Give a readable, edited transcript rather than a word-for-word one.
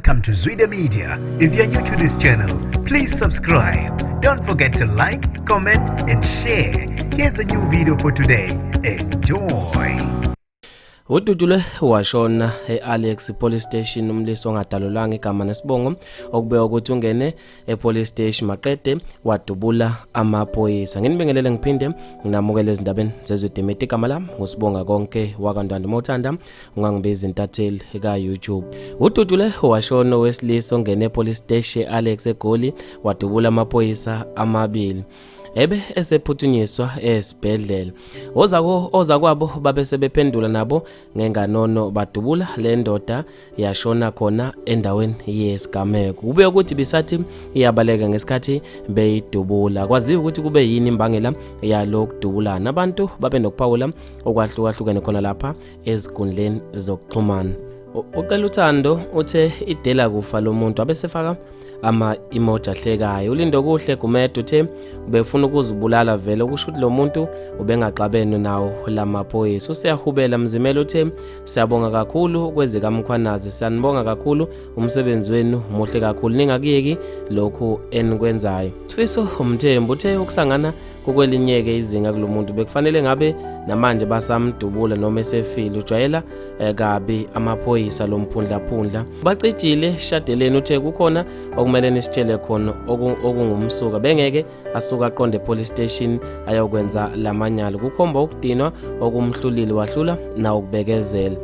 Welcome to Zwida Media. If you're new to this channel, please subscribe. Don't forget to like, comment, and share. Here's a new video for today. Enjoy. Ududulwe washona e-Alex Police Station umlisa ongadalulwanga igama nesibongo okubekwa ukuthi ungene epolice station maqede wadubula amaphoyisa. Nginibingelele ngiphinde nginamukele ezindabeni zezwe igama lami ngusibonga konke wakwaNdwandwe mawuthanda ungangibiza intatheli ka-YouTube. Ududule washona owesilisa ongene epolice station e-Alex eGoli wadubula amaphoyisa amabili. Ebe esephuthunyiswa esibhedlela. Ozako ozakwabo babe sebephendula nabo ngenganono badubula le ndoda yashona khona endaweni yesigameko. Kube ukuthi bisathi iyabaleka ngesikhathi beyidubula. Kwaziwa ukuthi kube yini imbangela yalokudubulana. Abantu babe nokuphawula okwahlukahlukene khona lapha ezinkundleni zokuxhumana. Ucela uthando uthe idela kufa lomuntu abesefaka ama emoji ahlekayo. Ulindokuhle Gumede uthe ubefuna ukuzibulala vele okusho ukuthi lo muntu ubengaxabene nawo lamaphoyisa. Usiyahubela Mzimela uthe siyabonga kakhulu kwezikaMkhwanazi, siyanibonga kakhulu, umsebenzi wenu muhle kakhulu, ningakuyeki lokhu enikwenzayo. Sifiso Mthembu uthe ukusangana kukwelinyeke izinga kulomuntu bekufanele ngabe namanje basamdubula noma esefile, ujwayela kabi amaphoyisa lomphundlaphundla. Bacijile Shadeleni uthe kukhona okumele nisitshele khona okungumsuka, bengeke asuka aqonde police station ayokwenza lamanyala, kukhomba ukudinwa okumhlulile wahlula na ukubekezela.